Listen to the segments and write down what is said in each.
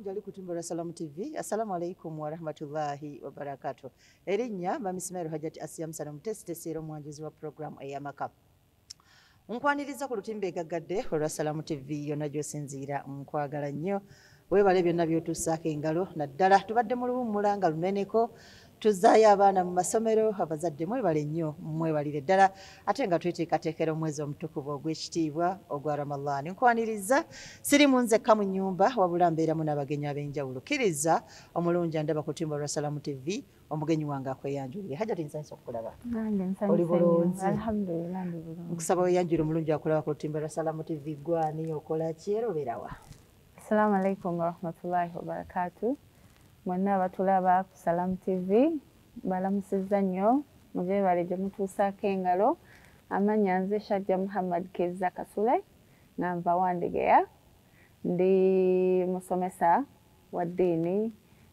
Omulungi ali kutumba lwa Salamu TV. Assalamu alaikum warahmatullahi wabarakatuh. Erinnya Mami Ismail Hajati Asiya Musana, mutesitesi era omwanjuzi wa program ey'amaka. Nkwaniriza ku lutimbe egaggadde olwa Salamu TV yonna gy'osinziira. Nkwagala nnyo, weebale byonna by'otuusaako engalo. Naddala tubadde mu luwummula nga luneneko, tuzzaayo abaana mu masomero. Abazadde mwebale nnyo, mwebalire ddala, ate nga tweteekateekera omwezi omutukuvu ogw'ekitiibwa ogwa Ramadhaani. Nkwaniriza, siri mu nzekka mu nnyumba, wabula mbeeramu n'abagenyi ab'enjawulo. Kkiriza omulungi andaba ku lutimbe olwa Salamu TV, omugenyi wange akweyanjulire. Hajati, nsanyusa okukulaba. Nange. Oli bulungi? Alhamdulillah, ndi bulungi. Nkusaba weyanjule omulungi akulaba ku lutimbe lwa Salamu TV. Gwani, okola ki, era obeerawa? Assalamu alaikum warahmatullahi wabarakatu. Mwenna abatulaba ku Salam TV, balamusizza nnyo, mugyebale gye mutuusaako engalo. Amannya nze Shajja Muhammad Keza Kasule, nga nva Wandegeya. Ndi musomesa wa ddiini,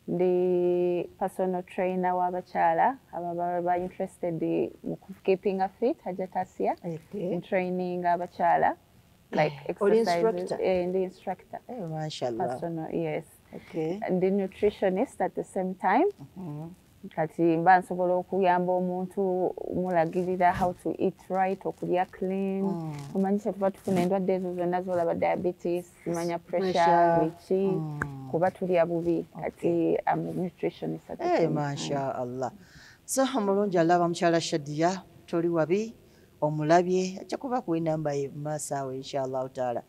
ndi personal trainer w'abakyala ababa ba interested mu keeping fit. Hajat Asiya, training abakyala like Oli exercises. Instructor? Eh, ndi instructor. Eh, mashallah. Personal, yes. Ndi nutritionist at the same time. Kati mba nsobola okuyamba omuntu, mulagirira how to eat right, okulya clean. Omanyi kyetuba tufuna endwadde ezo zonna zolaba, diabetes, manya pressure, Pressure. biki, kuba tulya bubi. Kati am a nutritionist at the Eh, same time. Masha Allah. So omulungi alaba mukyala Shadia, toli wabi, omulabye, ajja kuba kuwa enamba ye mu maaso awo inshallahu taala.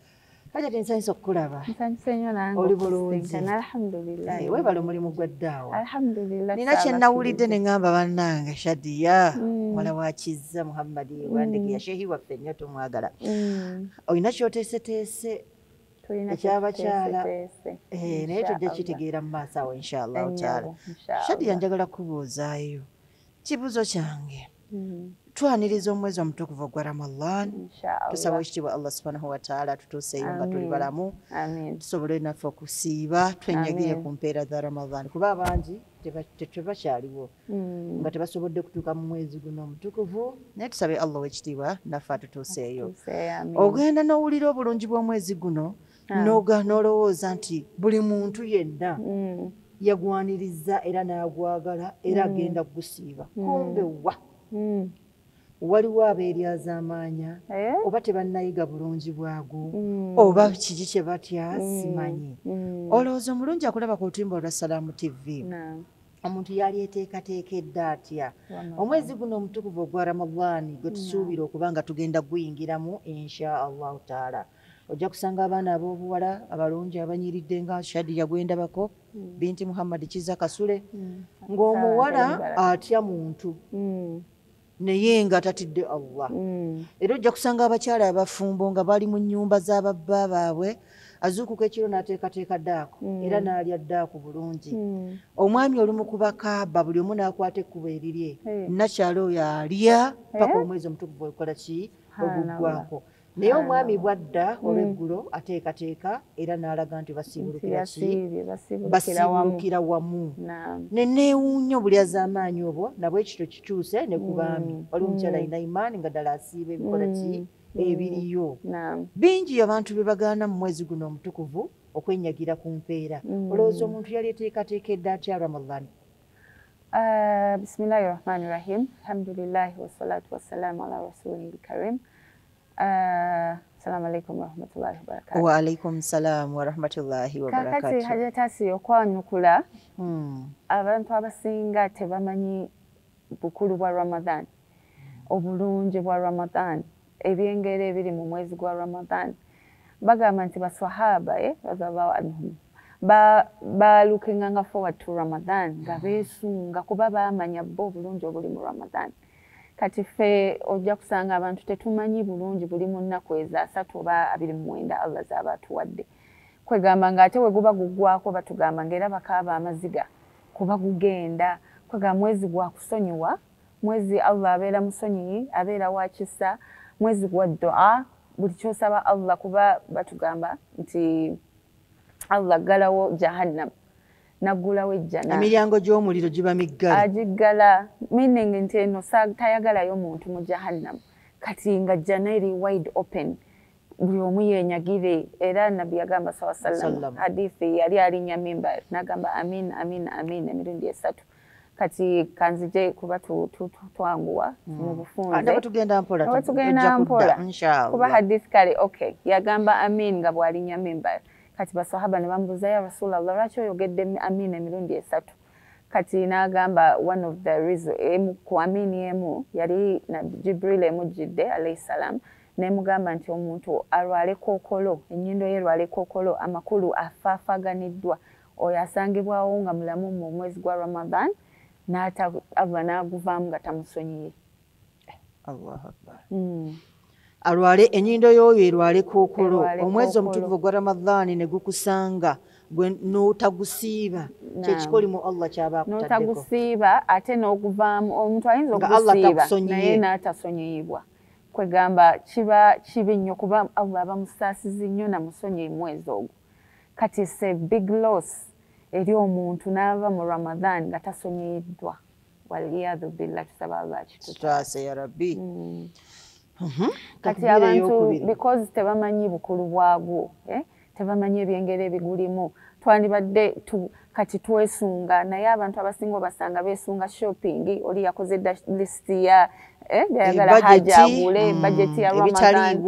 Hajati, nsanyusa okukulaba. Nsanyuse nnyo nange Oli bulungi? okusisinkana. Alhamdulillah. Eh, weebale omulimu gwa ddaawa. Alhamdulillah. Nina kye nawulidde ne ŋŋamba, bannange, Shadiya muwala wa Kizza Muhammadi Wandegeya, shehi waffe nnyo tumwagala. Olina kyoteeseteese Tulina ekyabakyala. kyetuteeseteese. Eh, naye tojja Inshallah. kitegeera mu maaso awo inshallahu Ennyo, taala. inshallah. Shadiya, njagala kubuuzaayo kibuuzo kyange. Twaniriza omwezi omutukuvu ogwa Ramadan. Inshallah. Tusaba ekitiibwa Allah subhanahu wataala tutuuseeyo nga tuli Amiin. balamu, Amiin. tusobole naffe okusiiba, twenyagire Amiin. ku mpeera za Ramadan, kuba abangi tebakyaliwo nga tebasobodde kutuuka mu mwezi guno omutukuvu, naye tusabe Allah owekitiibwa naffe atutuuseeyo. Tuuseeyo, amiin. Ogenda n'owulira obulungi bw'omwezi guno, n'olowooza nti buli muntu yenna yagwaniriza era n'agwagala era agenda kugusiiba. Kumbe wa waliwo abeeryazaamaanya, Eh? oba tebannayiga bulungi bwagwo, oba kiki kye batya, simanyi. Olowooza omulungi akulaba ku lutimba olwa Salaamu TV, Naam. omuntu yali eteekateekedde atya Ramadan. omwezi guno omutukuvu ogwa Ramadaani gwe tusuubira okuba nga tugenda guyingiramu insha Allahu taala? Ojja kusanga abaana ab'obuwala abalungi abanyiridde nga Shadiya gwendabako, binti Muhammadi Kiza Kasule, ng'omuwala atya muntu naye nga tatidde Allah. Era ojja kusanga abakyala abafumbo nga bali mu nnyumba z'ababba baabwe, azuukuka ekiro n'ateekateeka ddaako era n'alya ddaako bulungi. Omwami olumu kuba kaaba, buli omu n'akwata ekkubo erirye. Hey. Nakyalo oyo alya paka Eh? omwezi omutukuvu okola ki? Subhanallah. Oguggwako. Naye omwami bwadda olweggulo ateekateeka era n'alaga nti basiibulukira ki? Yasiibye, basiibulukira wamu. Basiibulukira wamu. Naam. Ne neewuunya obulyazaamaanyi obwo. Nabwe ekito kituuse ne ku baami. Waliwo omukyala alina imaani nga ddala asiiba ebikola ki ebiriyo. Naam. Bingi abantu bye bagaana mu mwezi guno omutukuvu okwenyagira ku mpeera. Olowooza omuntu yali eteekateekedde atya Ramadan? Bismillahi rahmani rahim. Alhamdulillahi wassalatu wassalamu ala rasulil karim. Assalamu alaikum warahmatullahi wabarakatuh. Wa alaikum salam warahmatullahi Kakati wabarakatuh. Hajatasi, okwanukula, abantu abasinga tebamanyi bukulu bwa Ramadan, obulungi bwa Ramadan, ebyengera ebiri mu mwezi gwa Ramadan. Bagamba nti baswahaba, eh, radhiallahu anhum, ba lookinganga forward to Ramadan nga beesunga, kuba baamanya bo obulungi obuli mu Ramadan. Kati ffe ojja kusanga abantu tetumanyi bulungi buli mu nnaku ezo 30 oba 29 Allah z'aba atuwadde. Kwegamba ng'ate we guba guggwako batugamba ng'era bakaaba amaziga kuba gugenda. Kwegamba mwezi gwa kusonyiwa, mwezi Allah abeera musonyiyi, abeera wa kisa, mwezi gwa dua, buli kyosaba Allah, kuba batugamba nti Allah aggalawo jahannam naggulawo ejjana. Emiryango gy'omuliro giba miggale. Agiggala, meaning nti eno tayagalayo muntu mu jahannam. Kati nga jjana eri wide open. Buli omu yenyagire. Era Nabbi yagamba sallam, hadithi yali alinnya mimbar n'agamba amin amin amin emirundi 3. Kati kanzije kuba twanguwa mu bufunze. Tugenda mpola, tugenda mpola kuba hadithi kale. Okay, yagamba amin nga bw'alinnya mimbar. Kati basahaba ne bamubuuza, ya Rasulallah, lwaki oyogedde amin emirundi 3? Kati n'agamba one of the reason emu ku amini emu yali na Jibril emujjidde alayhi salam nemugamba nti omuntu alwale kookolo, ennyindo ye erwale kookolo, amakulu afaafaganiddwa, oyo asangibwawo nga mulamu mu mwezi gwa Ramadan Allah n'aguvaamu nga tamusonyiye. Allahu Akbar. Alwale ennyindo y'oyo erwale kookolo, omwezi omutukuvu gwa Ramadhan ne gukusanga gwe n'otagusiiba, kyekikolimu Allah ky'aba akutaddeko. N'otagusiiba ate n'oguvaamu, omuntu ayinza okugusiiba naye n'atasonyiyibwa. Kwegamba kiba kibi nnyo kuba Allah aba musaasizi nnyo namusonyiye mwezi ogwo. Kati it's a big loss eri omuntu n'ava mu Ramadan nga tasonyiyiddwa. Waliyadhu billah, tusaba Allah akitutaase ya Rabbi. Kati abantu because tebamanyi bukulu bwagwo, tebamanyi ebyengera ebigulimu, twandibadde kati twesunga. Naye abantu abasinga obasanga beesunga shopping, oli yakoze list ya byayagala haja agule, budget ya Ramadan.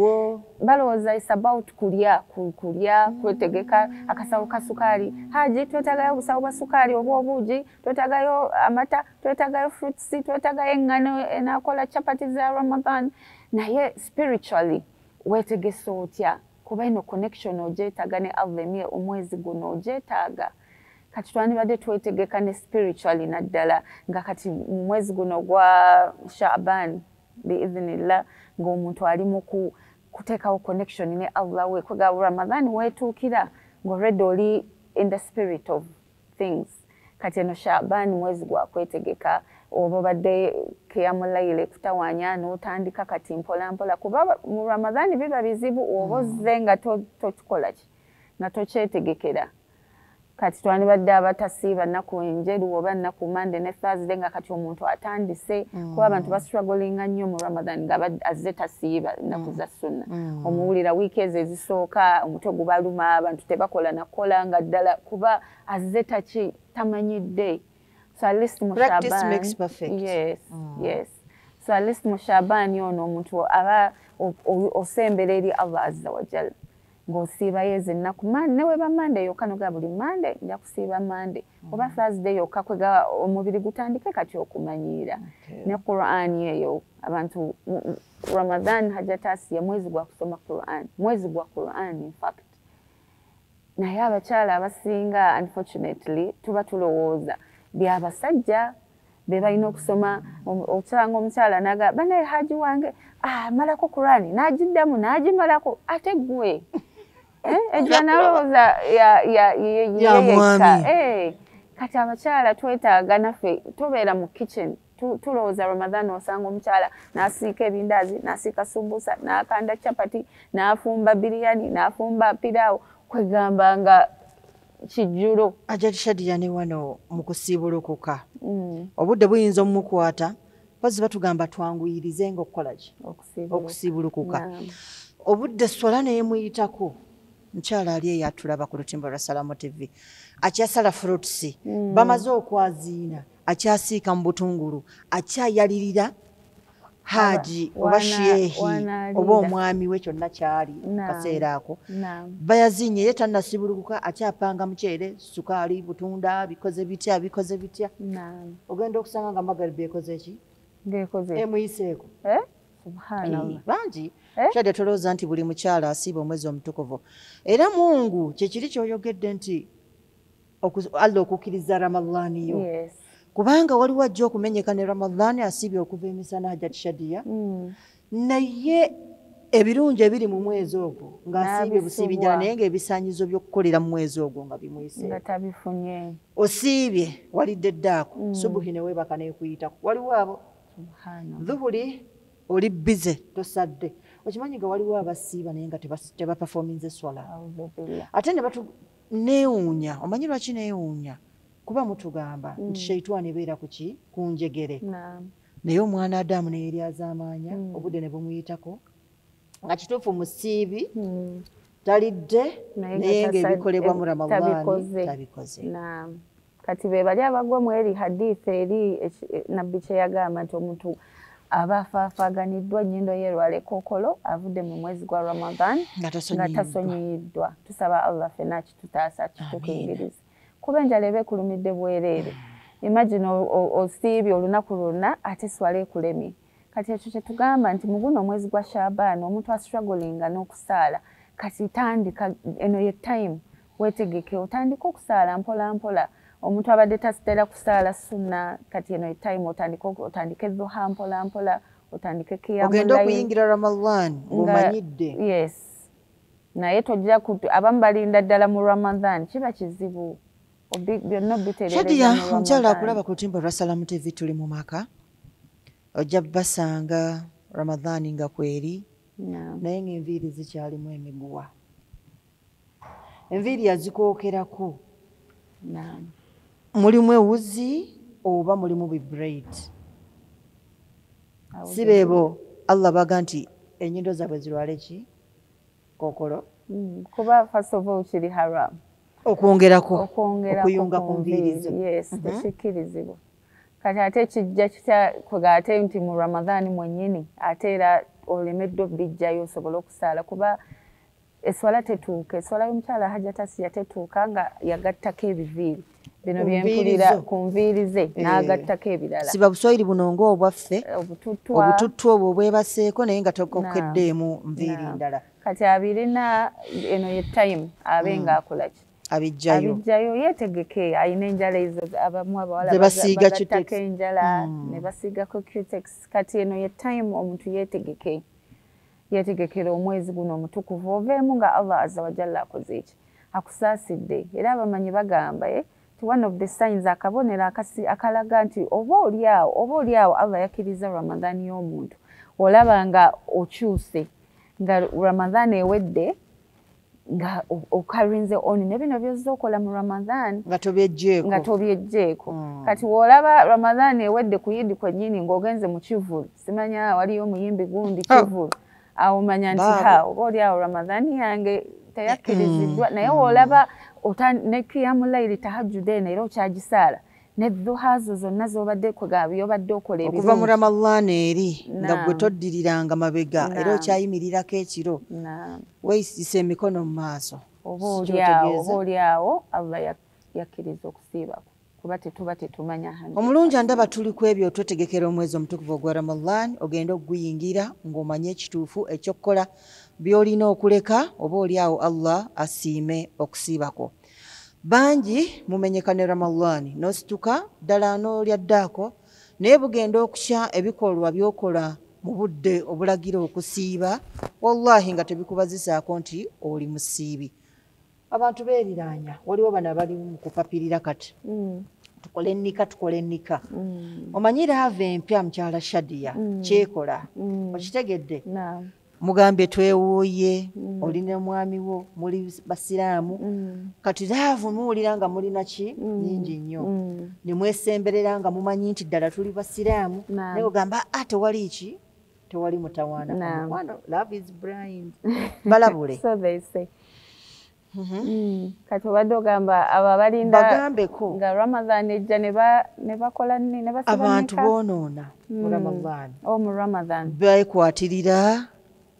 Balowooza it's about kulya, kulya, kwetegeka akasawo ka sukaali. Haji twetagayo obusawo bwa sukaali oba obuugi, twetagayo amata, twetagayo fruits, twetagayo eŋŋano enaakola chapati za Ramadan. Naye spiritually weetegese otya? Kuba eno connection ogyetaaga ne Allah omwezi guno ogyetaaga. Kati twandibadde twetegeka ne spiritually naddala nga kati mu mwezi guno gwa Sha'ban biidhnillah, ng'omuntu ali mu kuteekawo connection ne Allah we. Kwega Ramadan weetuukira ng'already oli in the spirit of things. Kati eno Sha'ban mwezi gwa kwetegeka, oba obadde kiyamulayile kutawaanya n'otandika kati mpola mpola, kuba mu Ramadan biba bizibu oba ozze nga tokikola ki, nga tokyetegekera. Kati twandibadde abatasiiba nnaku enjeru oba nnaku Monday ne Thursday nga kati omuntu atandise, kuba abantu bastrugglinga nnyo mu Ramadan nga azze tasiiba nnaku za sunna. Omuwulira wiiki ezo ezisooka omutwe gubaluma, abantu tebakola nakola nga ddala kuba azze tamanyidde. So at least mu Practice makes perfect. Yes, yes. So at least mu Shaban ono omuntu aba osembera eri Allah azza wa jalla ng'osiibayo ezo ennaku. Ne weba Monday yokka noga buli Monday nja kusiiba Monday oba Thursday yokka, kwega omubiri gutandike kati okumanyiira. Ne Qur'an eyo abantu Ramadan hajatasi ya mwezi gwa kusoma Qur'an, mwezi gwa Qur'an in fact. Naye abakyala abasinga unfortunately tuba tulowooza byabasajja be balina okusoma. Osanga omukyala naga banaye haji wange malako Qur'ani n'agiddamu n'agimalako, ate ggwe ejja nalowooza ya mwami. Kati abakyala twetaaga naffe tubeera mu kitchen, tulowooza Ramadan osanga omukyala n'asiika ebindaazi, n'asiika sumbusa, n'akanda chapati, n'afumba biryani, n'afumba piraawo, kwegamba nga kijjulo. Hajati Shadia ne wano mu kusiibulukuka obudde buyinza omukwata, mpozzi batugamba twanguyirize ng'okukola ki? Okusiibulukuka. Obudde swala neemuyitako, mukyala ali eyo atulaba ku lutimbo lwa Salamu TV akyasala fruits, bamaze okwaziina, akyasiika mu butungulu, akyayalirira haji oba sheehi oba omwami we kyonna kyali kaseera ako bayazinye, ye tannasibulukuka, akyapanga muceere, sukaali, butunda, bikoze bitya bikoze bitya. Ogenda okusanga nga magaribi ekoze ki? Emuyiseeko. Subhanallah. Bangi Shadia tolowooza nti buli mukyala asiiba omwezi omutukuvu. Era Mungu kyekiri kyoyogedde nti Allah okukkiriza Ramadhani yo. Kubanga waliwo ajja okumenyeka ne Ramadhani asiibye okuva emisana Hajati Shadia, naye ebirungi ebiri mu mwezi ogwo ng'asiibye busiibi njala, naye ng'ebisaanyizo by'okukolera mu mwezi ogwo nga bimuyise. Nga tabifunye. Osiibye walidde ddaako, subuhi ne weebaka n'ekuyitako. Waliwo abo. Dhuhuri oli bize tosadde. Okimanyi nga waliwo abasiiba naye nga tebaperforminze swala. Ate ne neewuunya, omanyi lwaki neewuunya? Kuba mutugamba nti sheitwani ebeera ku ki? Ku njegere. Naye omwana Adamu ne yeryazaamaanya, obudde ne bumuyitako, Nga kituufu musiibi talidde, naye ng'ebikolebwa mu Ramadhaani tabikoze. Naam. Kati be bali abagwa mu eri hadith eri nabbi kye yagamba nti omuntu aba afaafaganiddwa ennyindo ye erwala ekookolo avudde mu mwezi gwa Ramadan nga nga tasonyiyiddwa. Tusaba Allah ffenna akitutaasa, akitukingirize, kuba enjala eba ekulumidde bwereere. Imagine osiibye olunaku lwonna ate swala ekulemye. Kati ekyo kyetugamba nti mu guno omwezi gwa Shaban omuntu astrugglinga n'okusaala, kati tandika, eno ye time weetegeke otandike okusaala mpola mpola. Omuntu abadde tasitera kusaala sunna, kati eno ye time otandike dhuha mpola mpola, otandike ogenda qiyamul layl. Okuyingira Ramadan ng'omanyidde. Yes, naye tojja abamu balinda ddala mu Ramadan, kiba kizibu byonna obitereereza Shadia, mu omukyala Ramadan. akulaba ku lutimba lwa Salamu TV, tuli mu maka, ojja basanga Ramadhaani nga kweri, naye ng'enviiri zikyalimu emiguwa, enviiri yazikookerako. Mulimu ewuzi oba mulimu bibraid. Awo Si beebo Allah baga nti ennyindo zaabwe zirwale ki kookolo? Kuba first of all kiri haram okwongerako okwongerako okuyunga ku nviiri zo. Yes, tekikkirizibwa. Kati ate kijja kitya kwega ate nti mu Ramadhan mwennyini ate era olemeddwa obijjayo osobole okusaala, kuba eswala tetuuka, eswala y'omukyala Hajjat Asiya tetuuka nga yagattako ebiviiri bino Ku nviiri byempulira zo. Ku nviiri ze n'agattako ebirala. Siba buswayiri buno ng'obwaffe, obututwa, obututtu obwo obwebaseeko naye nga tokokeddeemu nviiri ndala. Kati abirina, eno ye time abe ng'akola ki? Abijjayo. Abijjayo, yeetegeke. Ayina enjala ezo abamu abawala ze basiiga bagattako Cutex. enjala ne basiigako cutex. Kati eno ye time omuntu yeetegeke, yeetegekera omwezi guno omutukuvu, oveemu nga Allah azza wajalla akoze eki? Akusaasidde. Era abamanyi bagamba ti one of the signs, akabonero akalaga nti oba oli awo Allah yakkiriza Ramadhan y'omuntu, olaba nga okyuse nga Ramadhan ewedde nga okarinze on ne bino byozza okola mu Ramadhan nga tobyejjeeko. Nga tobyejjeeko. Kati w'olaba Ramadhan ewedde ku yidi kwennyini ng'ogenze mu kivulu, simanya waliyo omuyimbi gundi kivulu awo, manya nti ha, oba oli awo Ramadhan yange teyakkiriziddwa. Naye w'olaba ne kiyamu layiri, tahajjud eno era okyagisaala ne dhuha zo zonna z'obadde kwega by'obadde okola okuva mu ebirungi. Ramadhan eri nga gwe Naam. toddiriranga mabega era okyayimirirako ekiro, weeyisisa emikono mu maaso. Oba Si oli awo, kyotegeeza? oba oli awo Allah yakkiriza okusiibako, kuba tetuba tetumanya 100%. Omulungi andaba, tuli ku ebyo, twetegekera omwezi omutukuvu ogwa Ramadan, ogenda okuguyingira ng'omanye ekituufu ekyokukola, by'olina okuleka, oba oli awo Allah asiime okusiibako. Bangi mumenyeka ne Ramadan n'osituka ddala n'olya ddaako, naye bugenda okukya ebikolwa by'okola mu budde obulagira okusiiba, wallahi nga tebikubazisaako nti oli musiibi. Abantu beeriraanya, waliwo bano abali mu kupapirira kati tukole ennika, tukole ennika. Omanyi love empya, mukyala Shadia, kyekola, okitegedde? Naam. Mugambye twewuuye, oli ne mwami wo, muli basiraamu, kati love muwulira nga mulina ki nyingi nnyo, ne mwesemberera nga mumanyi nti ddala tuli basiraamu, naye ogamba a tewali ki, tewali mutawaana. Omukwano, love is blind, balabule. So they say. Kati obadde ogamba abo abalinda bagambeko nga Ramadan ejja ne bakola ne basiba abantu nika? Boonoona mu Ramadan. Oh, mu Ramadan. Bekwatirira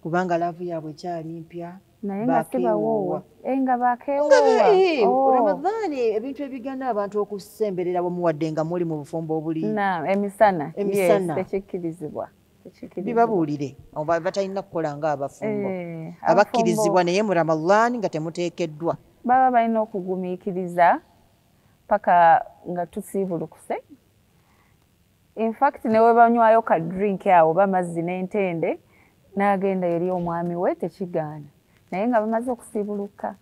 kubanga love yaabwe ekyali mpya. Naye nga si Bakeewoowa. bawoowa. Nga bakeewoowa. Oh. Ramadan ebintu ebigana abantu okusemberera wamu wadde nga muli mu bufumbo obuli Naam, emisana. Emisana. Yes, tekikkirizibwa. Tekikkirizibwa. Bibabuulire oba batalina kukola nga abafumbo abakkirizibwa, abafumbo naye mu Ramadan nga temuteekeddwa. Baba balina okugumiikiriza paka nga tusiibulukuse. In fact, ne we banywayo ka drink awo oba mazzi n'entende n'agenda eri omwami we, tekigaana, naye nga bamaze okusiibuluka.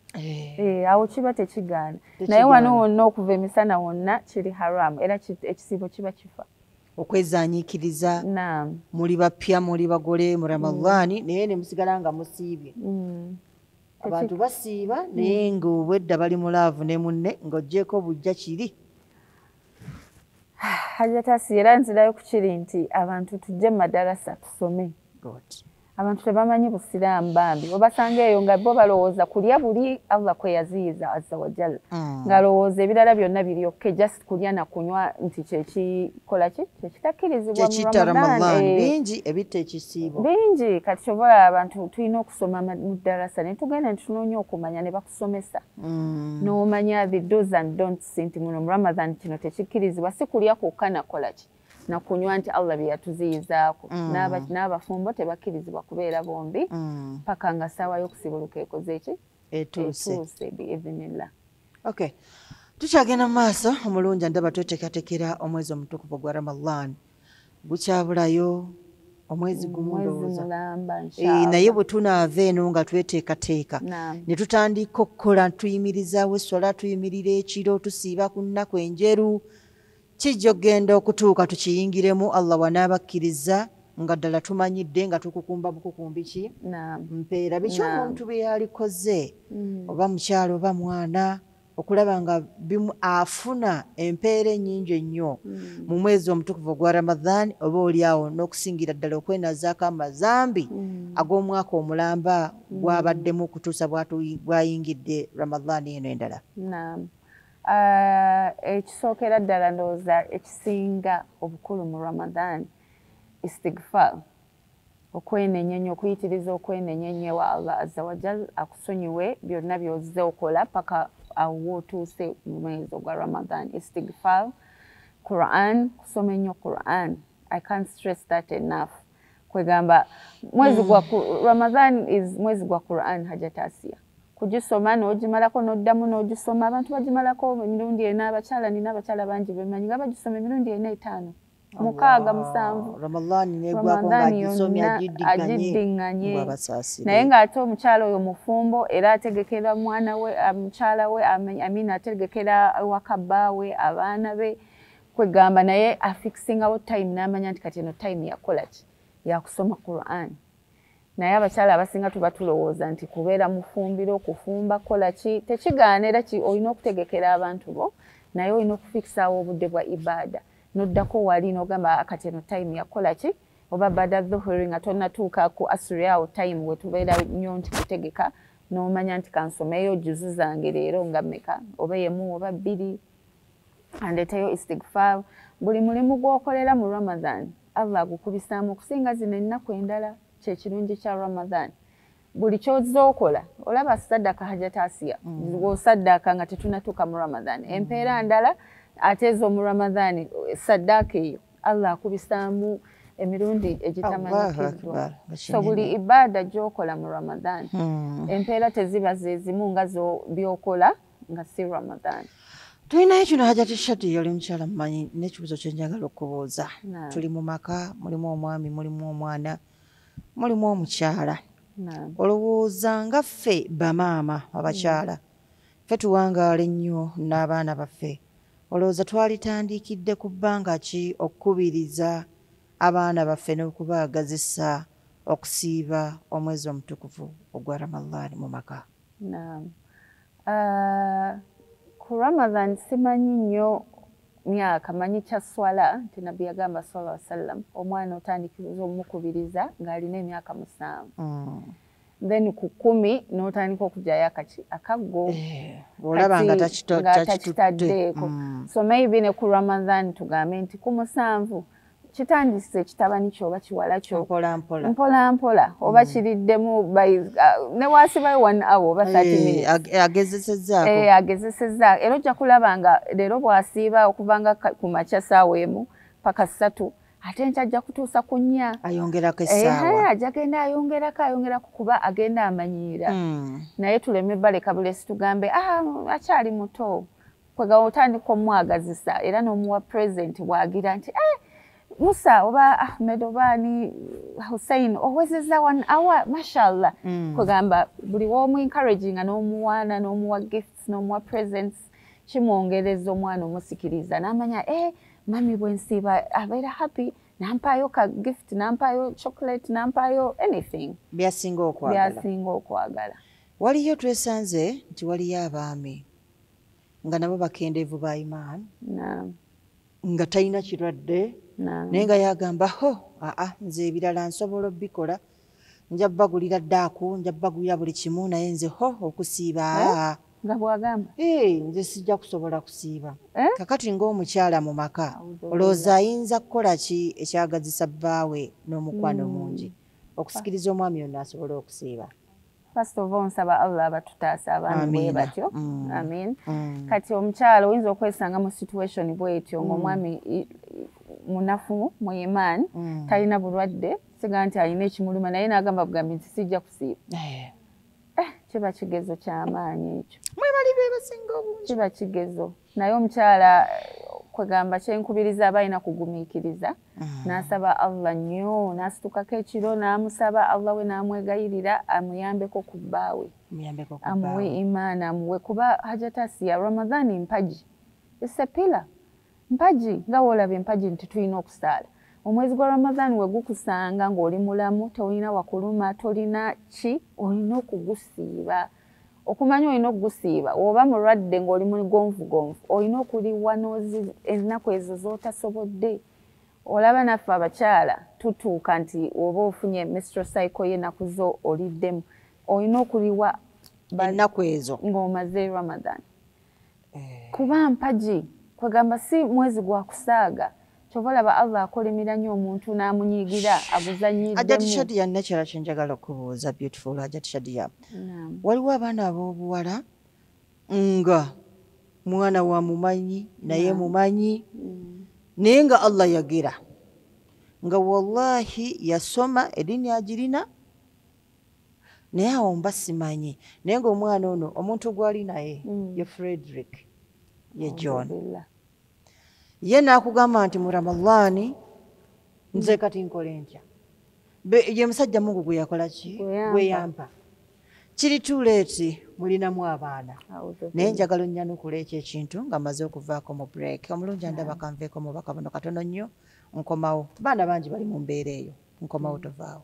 Awo kiba tekigaana, naye wano wonna okuva emisana wonna kiri haramu, era ekisiibo kiba kifa. Okwezaanyiikiriza. Naam. Muli bapya, muli bagole mu Ramadaani, naye ne musigala nga musiibye. Abantu basiiba naye ng'obwedda bali mu love ne munne, ng'oggyeko bujja kiri. Hajatasi, era nzirayo ku kiri nti abantu tujje mu madarasa tusome. Good. Abantu tebamanyi busiraamu bambi, obasanga eyo nga bo balowooza kulya buli Allah kwe yaziyiza azza wa jalla, ng'alowooza ebirala byonna biri okay, just kulya na kunywa nti kyekikola ki kyekitakkirizibwa mu Ramadan. Bingi ebitta ekisiibo bingi. Kati kyobola abantu tulina okusoma mu ddarasa ne tugenda ne tunoonya okumanya ne bakusomesa n'omanya the do's and don'ts nti muno mu Ramadan kino tekikkirizibwa, si kulya kwokka nakola ki nakunywa nti Allah bye yatuziyizaako. N'abafumbo tebakkirizibwa kubeera bombi paka nga ssaawa y'okusibuluka ekoze ki etuuse biidhinillah. Okay, tukyagenda mu maaso. Omulungi ndaba tweteekateekera omwezi omutukuvu gwa Ramadan, gukyabulayo omwezi gumu ndowooza, naye bwe tunaava eno nga tweteekateeka ne tutandika okukola, tuyimirizaawo esswala, tuyimirira ekiro, tusiiba ku nnaku enjeru, kijja okugenda okutuuka tukiyingiremu Allah wanaabakkiriza nga ddala tumanyidde nga tukukumba bukukumbi ki mpeera. Biki omuntu bye yalikoze oba mukyalo oba mwana okulaba nga afuna empeera ennyingi ennyo mu mwezi omutukuvu ogwa Ramadan, oba oli awo n'okusingira ddala okwenazaako amazambi ag'omwaka omulamba gwabaddemu okutuusa bwayingidde Ramadan eno endala. Ekisookera ddala ndowooza ekisinga obukulu mu Ramadan istighfar, okwenenya ennyo, okuyitiriza okwenenya ennyo ewa Allah azza wa jal akusonyiwe byonna by'ozze okola paka awo w'otuuse mu mwezi ogwa Ramadan. Istighfar, Quran, kusoma ennyo Quran, I can't stress that enough. Kwegamba mwezi gwa Ramadan is mwezi gwa Quran. Hajat Asiya, kugisoma n'ogimalako n'oddamu n'ogisoma. Abantu bagimalako emirundi ena, abakyala nina abakyala bangi bemanyi nga bagisoma emirundi 4, 5, 6, 7. Ramadan yonna agiddiŋŋanye. Naye ng'ate omukyala oyo mufumbo era ategekera mwana we, mukyala we, amina ategekera ewaka bbaawe, abaana be, kwegamba naye afikisingawo time n'amanya nti kati eno time yakola ki, yakusoma Quran. Naye abakyala abasinga tuba tulowooza nti kubeera mufumbiro, kufumba, kola ki, tekigaana era olina okutegekera abantu bo, naye olina okufikisaawo obudde bwa ibaada n'oddako wali n'ogamba kati eno time yakola ki, oba baada dhuhuri nga tonnatuuka ku asuri, awo time we tubeera nnyo nti kutegeka n'omanya nti kansomeyo juzu zange leero nga mmeka, oba 1 oba 2, andeeteyo istighfar. Buli mulimu gw'okolera mu Ramadan Allah agukubisaamu okusinga zino ennaku endala. Kyekirungi kya Ramadan, buli ky'ozza okola olaba sadaka Hajat Asiya bw'osaddaaka nga tetunatuuka mu Ramadan empeera ndala, ate ez'omu Ramadan saddaaka eyo Allah akubisaamu emirundi egitamanyikiddwa. So buli ibaada gy'okola mu Ramadan empeera teziba zezimu nga by'okola nga si Ramadan. Tulinayo kino Hajat Shadi, oli mukyala mumanyi n'ekibuuzo kye njagala okubuuza. Tuli mu maka, mulimu omwami, mulimu omwana, mulimu omukyala. Olowooza nga ffe bamaama abakyala ffe tuwangaala ennyo n'abaana baffe, olowooza twalitandikidde ku bbanga ki okukubiriza abaana baffe n'okubaagazisa okusiiba omwezi omutukuvu ogwa Ramadan mu maka? Ku Ramadan simanyi nnyo myaka, manyi kya swala nti Nabbi yagamba sallallahu alaihi wasallam omwana otandikiriza omukubiriza ng'alina emyaka 7, then ku 10 n'otandika okugyayo akaki akaggo olaba nga takitaddeeko. So maybe ne ku Ramadan tugambe nti ku 7 kitandise ekitabani kyo oba kiwala kyo mpola mpola mpola mpola oba kiriddemu ne wasibayo 1 hour oba 30 minutes agezesezzaako agezesezza. Era ojja kulaba nga leero bw'asiiba okuva nga ku makya ssaawa 1 paka 3, ate enkya ajja kutuusa ku 4, ayongerako essaawa, ajja genda ayongerako ayongerako kuba agenda amanyiira. Naye tuleme baleka bulesi tugambe akyali muto, kwega otandika omwagazisa era n'omuwa present bw'agira nti Musa oba Ahmed oba ani Hussein owezezza 1 hour mashallah. Kugamba buli w'omu encouraging n'omuwaana n'omuwa gifts n'omuwa presents kimwongereza omwana omusikiriza n'amanya mami bwe nsiiba abeera happy, nampaayo ka gift, nampaayo chocolate, nampaayo anything byasinga okwagala, byasinga okwagala. Waliyo twesanze nti waliyo abaami nga nabo bakendeevu ba imaani nga talina kirwadde, naye nga yagamba ho nze ebirala nsobola obbikola, Nja bagulira ddaaku, nja bagulira buli kimu, naye nze ho okusiiba. Nga bw'agamba. Nze sijja kusobola kusiiba. Kakati ng'omukyala mu maka, olowooza ayinza kukola ki ekyagazisa bbaawe n'omukwano mungi okusikiriza omwami ono asobole okusiiba? First of all, nsaba Allah abatutaasa abaami bwe batyo. Amin. Kati omukyala oyinza okwesanga mu situation bwetyo ng'omwami munafu mu iman, talina bulwadde, siga nti alina ekimuluma, naye n'agamba bugambi nti sijja kusiiba. Kiba kigezo ky'amaanyi ekyo. Mwebali be basinga obungi. Kiba kigezo. Naye omukyala kwegamba kyenkubiriza aba alina kugumiikiriza, n'asaba Allah nnyo, n'asitukako ekiro n'amusaba Allah we n'amwegayirira amuyambeko ku bbaawe, amuwe imaani, amuwe kuba Hajat Asiya Ramadhani mpagi, it's a pillar, mpagi nga woolaba empagi nti tulina okusaala. Omwezi gwa Ramadhani we gukusanga ng'oli mulamu, tolina wakuluma, tolina ki, olina okugusiiba. Okumanya olina okugusiiba, oba mulwadde ng'oli mugonvugonvu, olina okuliwa ennaku ezo z'otasobodde. Olaba naffe abakyala tutuuka nti oba ofunye menstrual cycle y'ennaku zo oliddemu, olina okuliwa ennaku ezo ng'omaze Ramadan. Kuba mpagi, kwegamba si mwezi gwa kusaaga. Kyova olaba Allah akolimira nnyo omuntu n'amunyiigira aguzanyiddemu. Hajat Shadia, nekyala kye njagala okubuuza, beautiful Hajat Shadia. Waliwo abaana ab'obuwala nga mwana wa mumanyi naye mumanyi, naye nga Allah yagera nga wallahi yasoma eddiini agirina, naye awo mba simanyi, naye ng'omwana ono omuntu gw'ali naye ye Frederick, ye John, ye n'akugamba nti mu Ramadhaani nze kati nkole ntya? Ye musajja Mungu gwe yakola ki? Gwe yampa. Kiri too late, mulinamu abaana. Naye njagala onnyanukula ekyo ekintu nga mmaze okuvaako mu break. Omulungi andaba kanveeko mu bubaka buno katono nnyo, nkomawo. Baana bangi bali mu mbeera eyo, nkomawo tovaawo.